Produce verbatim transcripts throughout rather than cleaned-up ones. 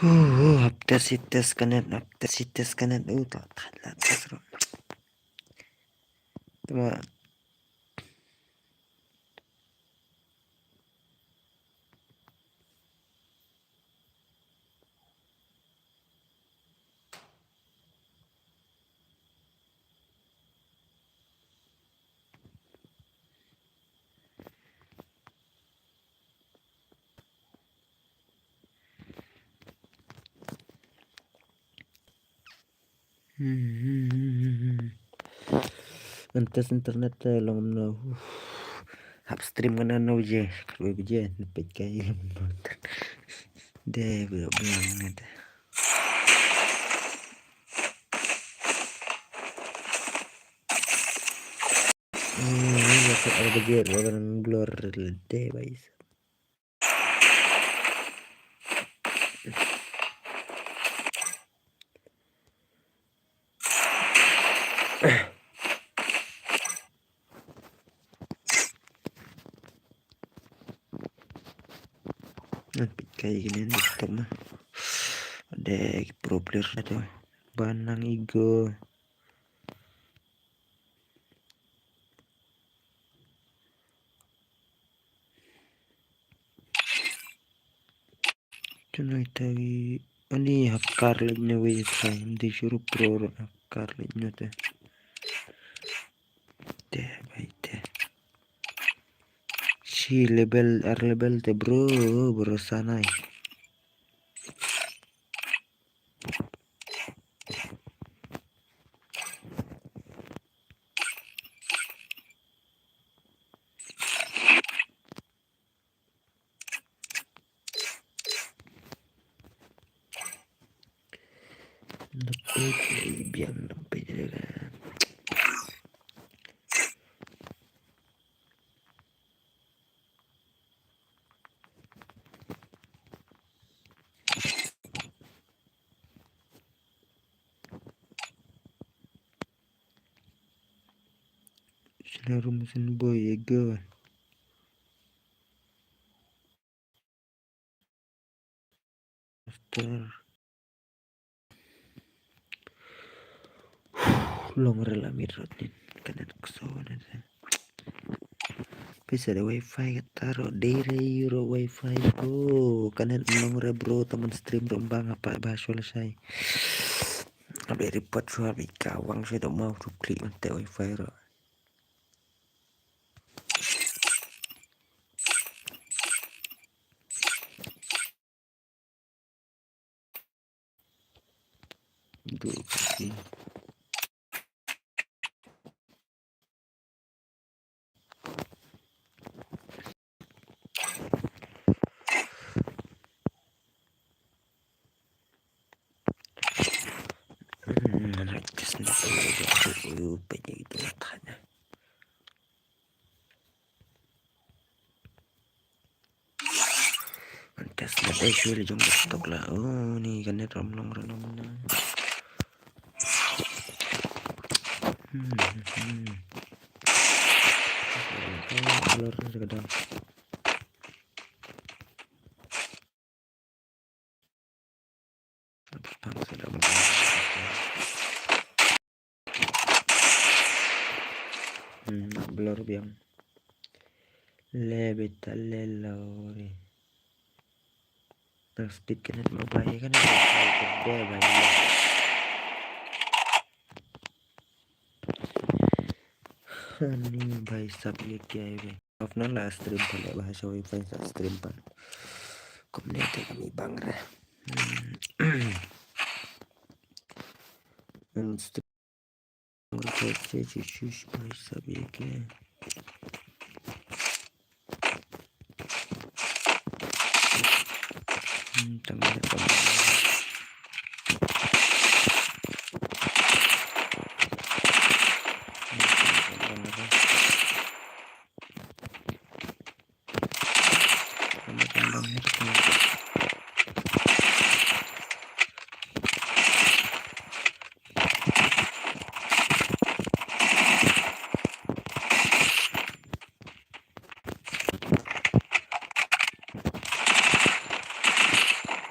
Huh, hap test, hap test connect, hap test, hap test connect. Uh, tak, tak, tak, tak, tak. Tama. Ngan test internet te long kumno. Hap stream kane khatwei baje, ne peit kai long kumno. Dei ba long ne te. Hmm, ya ke ar baje, ba kan blur dei, guys. Ngan peit kai kine ni TikTok ma. Dei ki pro player la tu. Ban nang ego. Tunai tawi ani hap kar lek ne wei trai mdi shuru pro ro hap kar lek ne te. Te bai te. Shi level ar level te bro, bro sanai. Lempit, biang lempit. Sila rumu sin boy ego. Master. Long rela mit rot nin. Kanet kso ne. Pisa de wifi kata ro dere euro wifi ko. Kanet long re bro teman stream ro bang apa ba shol shai. Abi report shua bi kawang shai do mau tu klik mante wifi ro. Antes na dai shuwa la jong ba stok la. Oh, ni kan net ram long ram na. Hmm, hmm. Alor sa kadang. Bang sa dang. Hmm, blur biang. Le beta le lori. Nang speed kane ma bai kane bai bai bai. Ani bai sab ye kya hai bai. Apna la stream pale bahasa wifi sa stream pan. Kumne te kami bang re. Hmm. Nang stream. Nang stream shush shush bai sab ye kya. Hmm, tang da tang.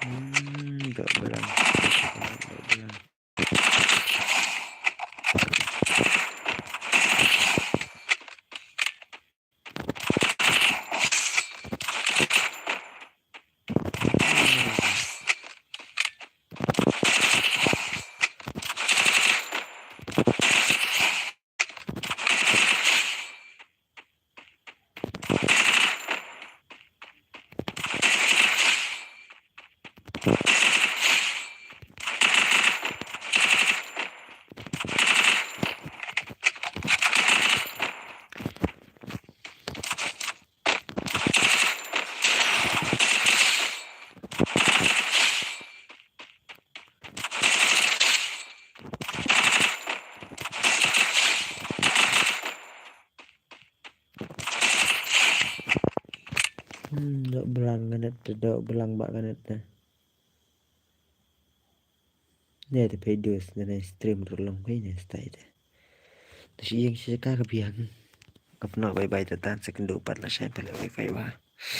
Hmm, dok belang. Dok belang. Hmm, dok belang kanet te, dok belang ba kanet te. Ne te pei dus, ne ne stream rulong pei ne stai te. Te shi yang shi ka ka biang. Kap no bye bye te tan second do pat la shai pele wifi ba.